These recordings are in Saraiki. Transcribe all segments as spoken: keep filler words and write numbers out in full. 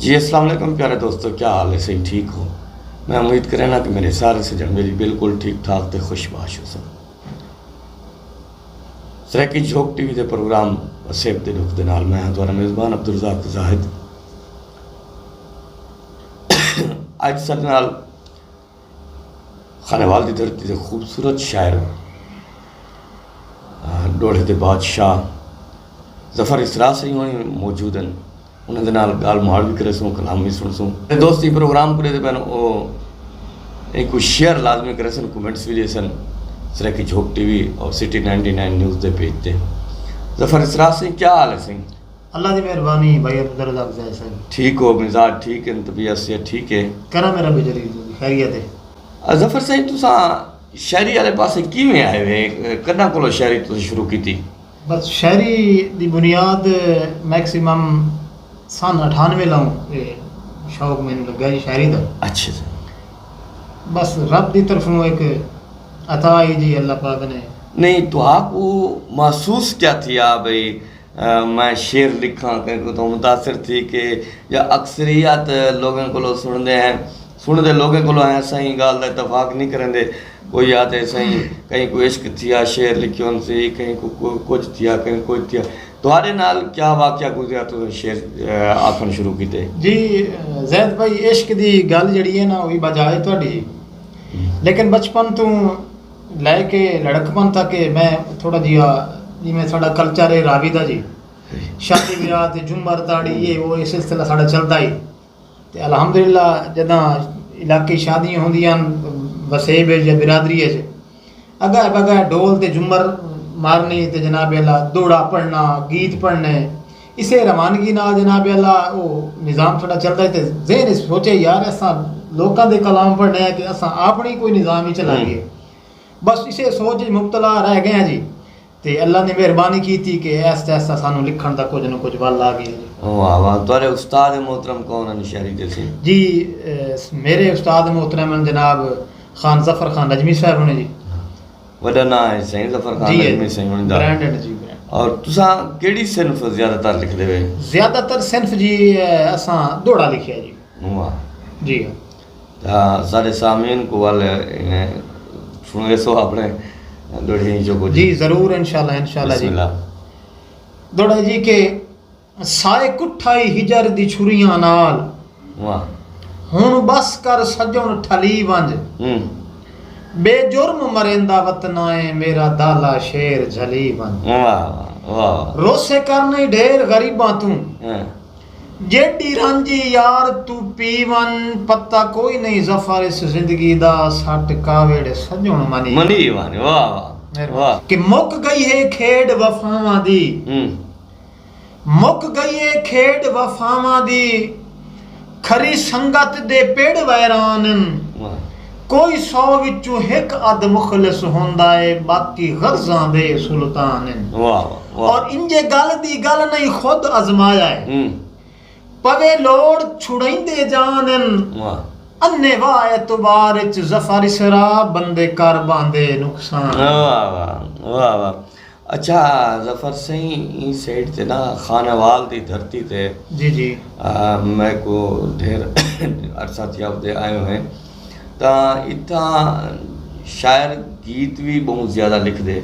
جی السلام علیکم پیارے دوستو، کیا حال ہے؟ صحیح ٹھیک ہو؟ میں امید کریناں کہ میرے سارے سجن میری بالکل ٹھیک ٹھاک تے خوش باش ہوسن۔ سرائیکی جھوک ٹی وی دے پروگرام وسیب دے ݙکھ دے نال میں ہاں تہاݙا میزبان عبدالرزاق زاہد۔ اڄ ساݙے نال خانیوال دی دھرتی دے خوبصورت شاعر، آ، ݙوہڑے دے بادشاہ ظفر اسرار سئیں ہوݨی موجود ہن۔ انہاں دے نال ڳالھ مہاڑ وی کریسوں، کلام وی سݨسوں۔ تے دوست ایں پروگرام کوں ݙیہدے پئن، او اینکوں شیئر لازمی کریسن، کمنٹس وی ݙیسن سرائیکی جھوک ٹی وی اور سٹی نائنٹی نائن نیوز دے پیج تے۔ ظفر اسرار سئیں، کیا حال ہے سئیں؟ اللہ دی مہربانی بھائی عبدالرزاق زاہد صاحب۔ ٹھیک ہو؟ مزاج ٹھیک ہن؟ طبیعت صحت ٹھیک ہے؟ کرم ہے رب جلیل دی، خیریت ہے۔ آ، ظفر سئیں، تساں شاعری والے پاسے کیویں آئے وے؟ کݙاں کولو شاعری تساں شروع کیتی؟ بس شاعری دی بنیاد میکسیمم سن اٹھانوے لوں اے شوق مینوں لڳا جی شاعری دا۔ اچھا سر۔ بس رب دی طرفوں ایک عطا ہی جی اللہ پاک نے۔ نہیں، تہاکوں محسوس کیا تھیا بھئی، آ، میں شعر لکھاں، کہیں کوں توں متاثر تھی کہ، یا اکثریت لوگوں کولوں سݨدے ہیں، سݨدے لوگوں کولوں ہیں، اساں ایں ڳالھ دا اتفاق نہیں کریندے، کوئی آہدے سئیں کہیں کوں عشق تھیا شعر لکھیون سی، کہیں کوں کو-، کجھ تھیا، کہیں کجھ تھیا۔ تہاݙے نال کیا واقعہ گزریا تساں شعر، آ، آکھݨ شروع کیتے؟ جی، زید بھائی، عشق دی ڳالھ جیڑھی ہے نا، او وی بجائے تہاݙی۔ لیکن بچپن توں لے کے لڑکپن تک میں تھوڑا جیہا، جیویں ساݙا کلچر ہے راوی دا جی، شادی بیاہ تے جھمر تاڑی، اے او، اے سلسلہ ساݙا چلدا ہی۔ تے الحمدللہ جݙاں علاقے شادیاں ہوندیاں ہن، وسیب اچ یا برادری اچ، اڳاں بڳاں ڈھول تے جھمر مارݨے تے جناب اللہ دوہڑا پڑھݨا، گیت پڑھݨے، اسے روانگی نال جناب اللہ او نظام ساݙا چلدا ہے۔ تے ذہن اچ سوچے، یار، اساں لوکاں دے کلام پڑھݨے ہیں کہ اساں اپݨی کوئی نظام ہی چلائیے۔ بس اسے سوچ اچ مبتلا رہ ڳئے ہیں جی۔ تے اللہ نے مہربانی کیتی کہ آہستہ آہستہ سانوں لکھݨ دا کجھ نہ کجھ ول آ ڳیا جی۔ واہ واہ، تہاݙے استاد محترم کون ہن شاعری دے سئیں؟ جی، اے، میرے استاد محترم ہن جناب خان ظفر خان نجمی صاحب ہوݨے جی۔ وݙا ناں ہے سئیں ظفر خان جی، نجمی سئیں ہوݨے دا۔ برانڈ ہے جی، برانڈ۔ اور تساں کیڑھی صنف زیادہ تر لکھدے وے؟ زیادہ تر صنف جی، اے، اساں دوہڑا لکھیا جی۔ واہ۔ جی۔ تاں ساݙے سامعین کوں ول، اے، سݨویسو اپݨے دوہڑے جو کجھ۔ جی، ضرور، انشاءاللہ، انشاءاللہ بسم جی۔ اللہ۔ دوہڑا جی کہ سائے کٹھائی ہجر دی چھریاں نال۔ واہ۔ ہݨ بس کر سڄݨ ٹھلی ونڄ۔ ہوں۔ بے جرم مریندا وطنا اے میرا دالا شیر جھلی ونڄ۔ واہ، واہ، واہ، واہ۔ روسے کر نہیں ڈھیر غریباں توں۔ ہاں۔ جیݙی رنج یار توں پی ونڄ، پتہ کوئی نہیں ظفر اس زندگی دا، سٹ کاوڑ سڄݨ منی منی ونڄ۔ واہ، واہ، مہربانی۔ واہ۔ کہ مک ڳئی ہے کھیݙ وفاواں دی۔ ہوں۔ مک ڳئی ہے کھیݙ وفاواں دی، کھری سنگت دے پڑ ویران ہن۔ واہ۔ کوئی سو وچوں ہک ادھ مخلص ہوندا ہے، باقی غرضاں دے سلطان ہن۔ واہ، واہ، واہ۔ اور انجے ڳل دی ڳل نہیں خود آزمایا ہے۔ ہوں۔ پوے لوڑ چھڑیندے جان ہن۔ واہ۔ انے واہ اعتبار اچ ظفر اسرار بندے کر باندے نقصان۔ واہ، واہ، واہ، واہ۔ اچھا ظفر سئیں، ایں سائیڈ تے نا خانیوال دی دھرتی تے، جی، جی۔ آ، میکوں ڈھیر عرصہ تھیا ودے آئے ہوئے، تاں اتھاں شاعر گیت وی ٻہوں زیادہ لکھدے۔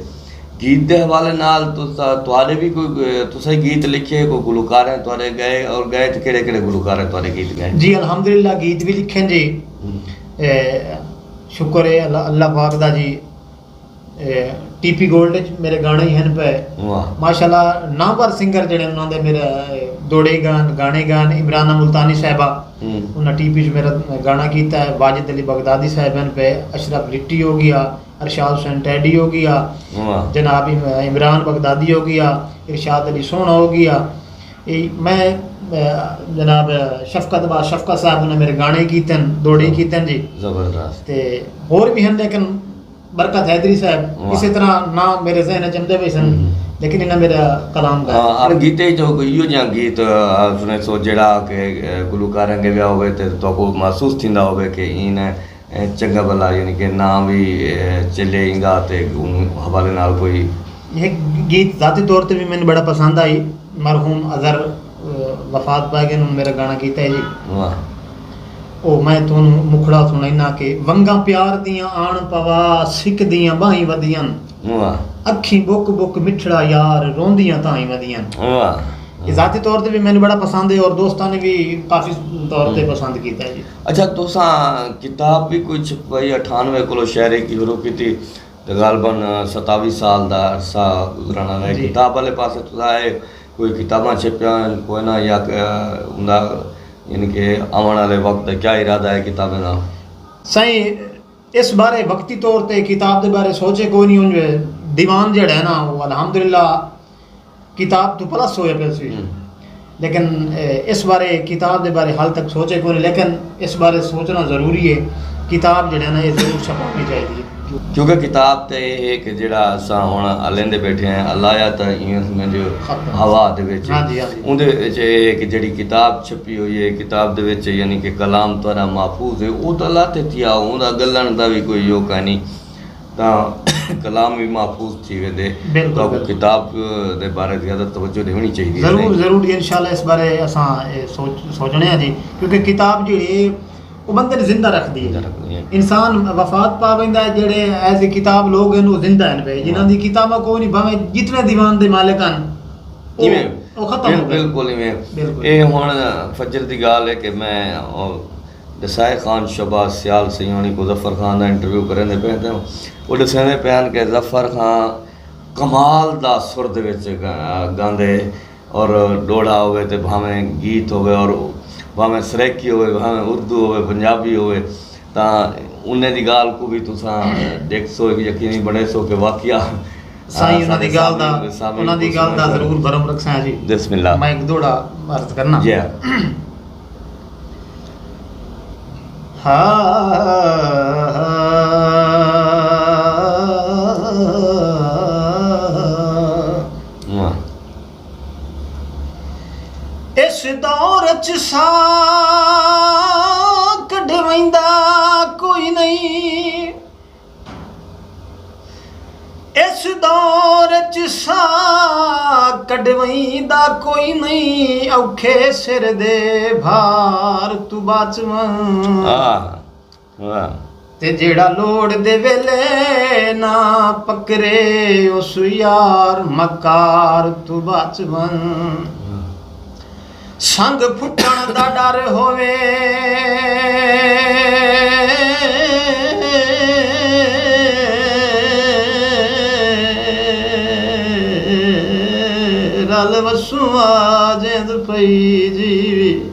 گیت دے حوالے نال تساں، تہاݙے وی کوئی، تساں گیت لکھے، کوئی گلوکار ہیں تہاݙے ڳئے، اور ڳئے تے کیڑھے کیڑھے گلوکار ہیں تہاݙے گیت ڳئے؟ جی الحمدللہ گیت وی لکھے جی۔ ہوں۔ اے، شکر ہے اللہ، اللہ پاک دا جی۔ اے، ٹی پی گولڈ اچ میرے گانے ہی ہن پئے۔ واہ۔ ماشاءاللہ نامور سنگر جڑے انہاں دے میرے، اے، دوڑے گان، گانے گان، عمرانہ ملتانی صاحبہ، ہوں۔ انہاں ٹی پی اچ میرا گانا کیتا ہے، واجد علی بغدادی صاحب ہن پئے، اشرف لٹی ہو گیا، ارشاد حسین ٹیڈی ہو گیا، واہ۔ جناب عم-، عمران بغدادی ہو گیا، ارشاد علی سوہݨا ہو گیا۔ اے میں، اے، جناب شفقت عباس شفقت صاحب نے میرے گانے کیتن، دوڑے ہاں۔ کیتن جی۔ زبردست۔ تے ہور بھی ہن لیکن برکت حیدری صاحب، واہ۔ اسی طرح نام میرے ذہن اچ امدے پئے سن، ہوں۔ لیکن انہاں میرا کلام ڳایا۔ ہاں، ہر گیتے جو کوئی ایہو جہاں گیت، آ، سݨیسو جیڑھا کہ، آ، گلوکاراں ڳویا ہووے تے تہاکوں محسوس تھیندا ہووے کہ ایں نے، اے، چنڳا بھلا، یعنی کہ نام وی، اے، چلے ایندا تے اوں حوالے نال کوئی۔ ہک گیت ذاتی طور تے بھی مینوں بڑا پسند آئی، مرحوم اظہر، آ، وفات پا گئے ہن، میرا گانا کیتا ہے جی۔ واہ۔ او میں تہانوں مکھڑا سنائینا کہ ونگاں پیار دیاں آن پوا، سکدیاں باہیں ودیاں، واہ۔ اکھیں بک بک مٹھڑا یار، روندیاں تاہیں ودیاں۔ واہ۔ یہ ذاتی طور تے بھی میں نے بڑا پسند ہے اور دوستاں نے بھی کافی طور تے ہوں۔ پسند کیتا ہے جی۔ اچھا، تساں کتاب بھی کوئی چھپوائی، اٹھانوے کولو شاعری کی شروع کیتی تے غالباً ستاوی سال دا عرصہ گزرن والا ہے۔ جی۔ کتاب والے پاسے تساں آئے، کوئی کتاباں چھپیاں ہن کوئی نہ، یا کہ، اوندا، یعنی کہ آوݨ والے وقت دا کیا ارادہ ہے کتابیں دا؟ سائیں، اس بارے وقتی طور تے کتاب دے بارے سوچے کوئی نہیں، اونج دیوان جڑا ہے نا، وہ الحمدللہ کتاب تو پلس ہوئے پئے سی۔ ہوں۔ لیکن، اے، اس بارے، کتاب دے بارے حال تک سوچے کوئی نہیں، لیکن اس بارے سوچنا ضروری ہے۔ کتاب جڑا ہے نا، یہ ضرور چھپانی چاہیے۔ کیونکہ کتاب تے ایک جڑا اساں ہن الیندے بیٹھے ہیں، الایا تاں ایویں سمجھ ختم۔ ہوا دے وچ۔ ہاں جی، ہاں جی۔ اوندے وچ ایک جڑی کتاب چھپی ہوئی ہے، کتاب دے وچ یعنی کہ کلام تہاݙا محفوظ ہے، او تاں لاتے تھیا، اوندا ڳلݨ دا وی کوئی یو کائنی۔ تاں کلام وی محفوظ تھی ویندے۔ بالکل، تاں بالکل۔ کتاب دے بارے زیادہ توجہ ݙیوݨی چاہیدی ہے۔ ضرور، ضرور جی، انشاءاللہ اس بارے اساں، اے، سوچ، سوچنے ہاں جی، کیونکہ کتاب جڑی ہے، او بندے نوں زندہ رکھدی ہے۔ زندہ رکھدی ہے۔ انسان وفات پا ویندا ہے، جڑے ایز اے کتاب لوگ ہن، او زندہ ہن پئے۔ جنہاں ہاں۔ دی کتاباں کوئی نہیں، بھاویں جتنے دیوان دے مالک ہن، او، ایویں۔ او ختم ہو ڳئے۔ بالکل ایویں۔ بالکل۔ اے ہݨ فجر دی ڳالھ ہے کہ میں، او، ݙسائے خان شہباز سیال سئیں ہوݨی کوں ظفر خان دا انٹرویو کریندے پئے تے او ݙسیندے پئے ہن کہ ظفر خان کمال دا سر دے وچ ڳا-، ڳاندے اور ݙوہڑا ہووے تے بھاویں گیت ہووے اور بھاویں سرائیکی ہووے، بھاویں اردو ہووے، پنجابی ہووے، تاں انہیں دی ڳالھ کوں وی تساں ݙیکھسو، یقینی بݨیسو کہ واقعہ سائیں، انہاں دی ڳالھ دا، سامعین، سامعین انہاں دی ڳالھ دا ضرور بھرم رکھساں جی۔ بسم اللہ۔ میں ہک ݙوہڑا عرض کرنا۔ جی ہاں۔ ہا، ہا، واہ۔ اس دور اچ ساہ کڈھ ویندا کوئی نہیں، اس دور اچ ساہ کڈویندا کوئی نئیں، اوکھے سر دے بھار توں بچ ونڄ۔ واہ، واہ۔ تے جیڑھا لوڑ دے ویلے نہ پکڑے، اس یار مکار توں بچ ونڄ۔ واہ۔ سنگ پھٹݨ دا ݙر ہووے، رل وسوں آ جیند پئی جیوی۔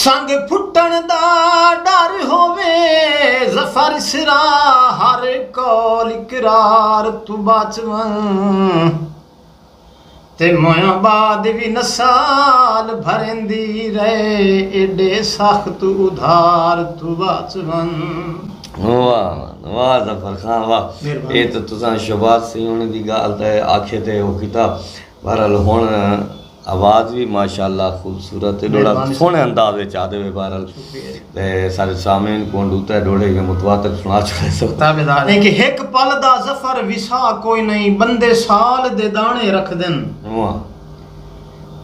سنگ پھٹݨ دا ݙر ہووے، ظفر سرا ہر قول اقرار توں بچ ونڄ۔ تے مویاں بعد وی نسال بھریندی رہے، ایݙے سخت ادھار توں بچ ونڄ۔ واہ، واہ ظفر خان، واہ۔ مہربانی۔ اے تاں تساں شہباز سئیں ہوݨیں دی ڳالھ تے آکھے تے او کیتا۔ بہرحال ہݨ آواز وی ماشاءاللہ خوبصورت ہے، ݙوہڑا مہربانی۔ سوہݨے انداز وچ آہدے وے بہرحال۔ شکریہ۔ تے سارے سامعین کوں ݙوہڑے وی متواتر سݨا چھوڑے سو۔ تابعدار ہیں۔ کہ ہک پل دا ظفر وسا کوئی نئیں، بندے سال دے داݨے رکھدن۔ واہ۔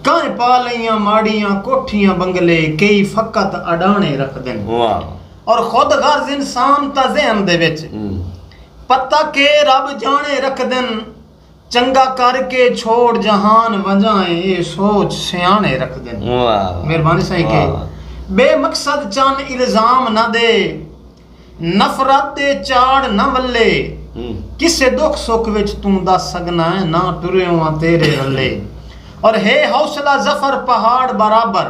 کہیں پا لئیاں ماڑیاں کوٹھیاں بنگلے، کئی فقط اݙاݨے رکھدن۔ واہ۔ اور خود غرض انسان تاں ذہن دے وچ ہوں۔ پتہ کہ رب جاݨے رکھدن۔ چنڳا کر کے چھوڑ جہان ونڄاں، اے سوچ سیاݨے رکھدن۔ واہ، واہ۔ مہربانی سائیں کہ واہ، واہ۔ بے مقصد چن الزام نہ ݙے، نفرت دے چاڑ نہ ولے۔ ہوں۔ کسے ݙکھ سکھ وچ توں ݙس سڳنا ہے، نہ ٹریوں آں تیرے رلے۔ اور ہے حوصلہ ظفر پہاڑ برابر،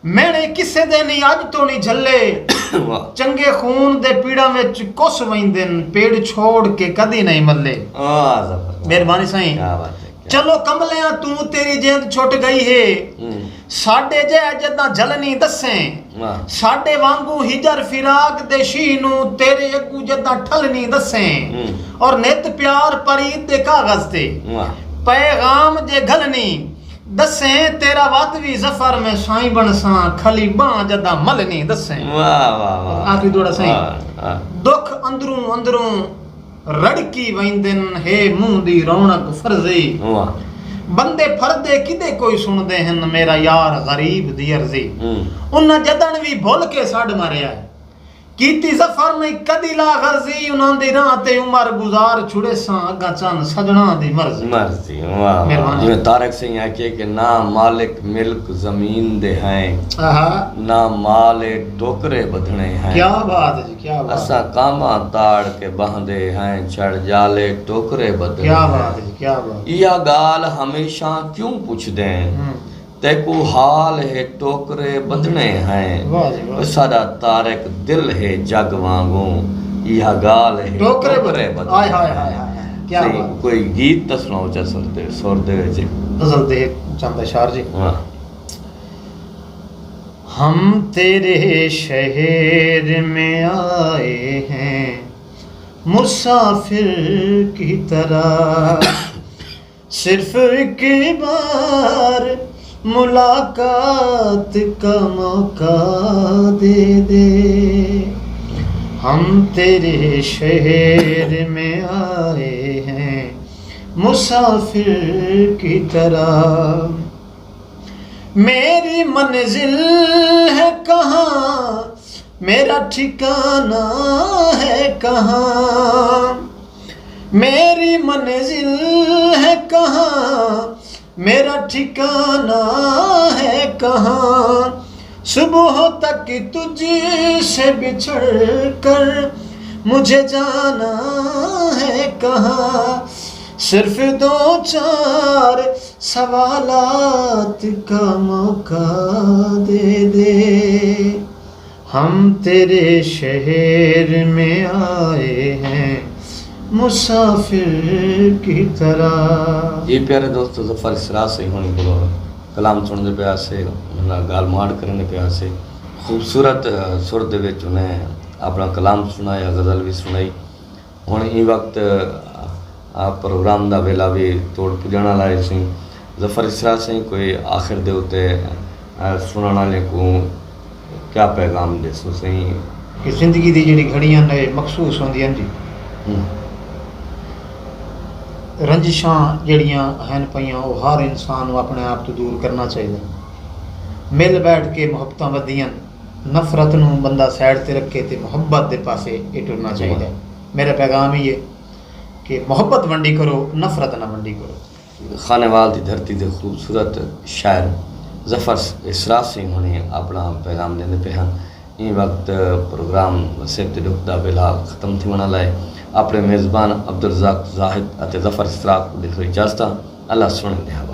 میݨے کسے دے نی اڄ توں نی جھلے۔ واہ۔ چنڳے خون دے پیڑاں وچ کس ویندن، پیڑ چھوڑ کے کدی نئیں ملے۔ واہ، زبردست۔ مہربانی سائیں۔ کیا بات ہے، کیا۔ چلو کملیاں توں تیری جند چھٹ ڳئی ہے۔ ہوں۔ ساݙے جے جݙاں جھلنی ݙسیں۔ واہ۔ ساݙے وانگوں ہجر فراق دے شینہہ نوں تیرے اڳوں جݙاں ٹھلنی ݙسیں۔ ہوں۔ اور نت پیار پریت دے کاغذ تے۔ واہ۔ پیغام جے گھلنی ݙسیں تیرا وت وی ظفر میں سائیں بݨساں، کھلی ٻانہہ جݙاں ملنی ݙسیں۔ واہ، واہ، واہ۔ آخری ݙوہڑا سائیں۔ واہ، واہ۔ ݙکھ اندروں اندروں رڑکی ویندن، ہے منہ دی رونق فرضی۔ واہ۔ بندے پھردے کدے کوئی سݨدے ہن، میرا یار غریب دی عرضی۔ ہوں۔ انہاں جݙݨ وی بھل کے سݙ ماریا ہے۔ کیتی ظفر نئیں کدی لا غرضی، انہاں دی راہ تے عمر گزار چھڑیساں، اڳاں چن سڄݨاں دی مرضی۔ مرضی۔ واہ واہ۔ مہربانی۔ جیویں طارق سئیں آکھیے کہ نہ مالک ملک زمین دے ہیں، آہا۔ نہ مال اے ٹوکرے ٻدھݨے ہیں۔ کیا بات ہے جی، کیا بات۔ اساں کاماں تاڑ کے ٻہندے ہیں، چھڑ جالے ٹوکرے ٻدھݨے کیا ہیں۔ بات ہے جی، کیا بات۔ ایہا ڳالھ ہمیشہ کیوں پچھدیں؟ ہوں۔ تیکوں حال ہے ٹوکرے ٻدھݨے ہیں۔ واہ جی واہ۔ ساݙا طارق دل ہے جڳ وانگوں، ایہا ڳالھ ہے ٹوکرے ٹوکرے ٻدھݨے۔ ٻدھݨے آئے ہائے ہیں۔ ہائے ہائے ہائے۔ کیا صحیح، بات۔ کوئی گیت تاں سݨاؤ چا سر دے، سر دے وچ۔ غزل دے چند اشعار جی۔ واہ۔ ہم تیرے شہر میں آئے ہیں مسافر کی طرح، صرف ایک بار ملاقات کا موقع دے دے۔ ہم تیرے شہر میں آئے ہیں مسافر کی طرح، میری منزل ہے کہاں، میرا ٹھکانہ ہے کہاں، میری منزل ہے کہاں، میرا ٹھکانہ ہے کہاں، صبح تک تجھ سے بچھڑ کر مجھے جانا ہے کہاں، صرف دو چار سوالات کا موقع دے دے، ہم تیرے شہر میں آئے ہیں مسافر کی طرح۔ جی پیارے دوستو، ظفر اسرار سئیں ہوݨی کولوں کلام سݨدے پئے ہاسے، انہاں نال ڳالھ مہاڑ کریندے پئے ہاسے۔ خوبصورت، آ، سر دے وچ انہیں اپݨا کلام سݨایا، غزل وی سݨائی۔ ہݨ ایں وقت، آ، پروگرام دا ویلا وی توڑ پڄݨ والا ہے سئیں۔ ظفر اسرار سئیں، کوئی آخر دے اتے، آ، سݨݨ والے کوں کیا پیغام ݙیسو سئیں؟ کہ زندگی دی جیڑھی گھڑیاں نے مخصوص ہوندیاں جی۔ ہوں۔ رنجشاں جیڑھیاں ہن پئیاں، او ہر انسان نوں اپݨے آپ توں دور کرݨا چاہیدا۔ مل بیٹھ کے محبتاں ودھدیاں، نفرت نوں بندہ سائیڈ تے رکھ کے تے محبت دے پاسے اے ٹرݨا چاہیدا۔ میرا پیغام ایہ ہے کہ محبت ونڈی کرو، نفرت نہ ونڈی کرو۔ خانیوال دی دھرتی دے خوبصورت شاعر ظفر اسرار سئیں ہوݨی اپݨا پیغام ݙیندے پئے ہن۔ ایں وقت پروگرام وسیب تے ݙکھ دا ویلا ختم تھیوݨ والا ہے۔ اپݨے میزبان عبدالرزاق زاہد اتے ظفر اسرار کوں ݙیسو اجازتاں۔ اللہ سوہݨے دے حوالے۔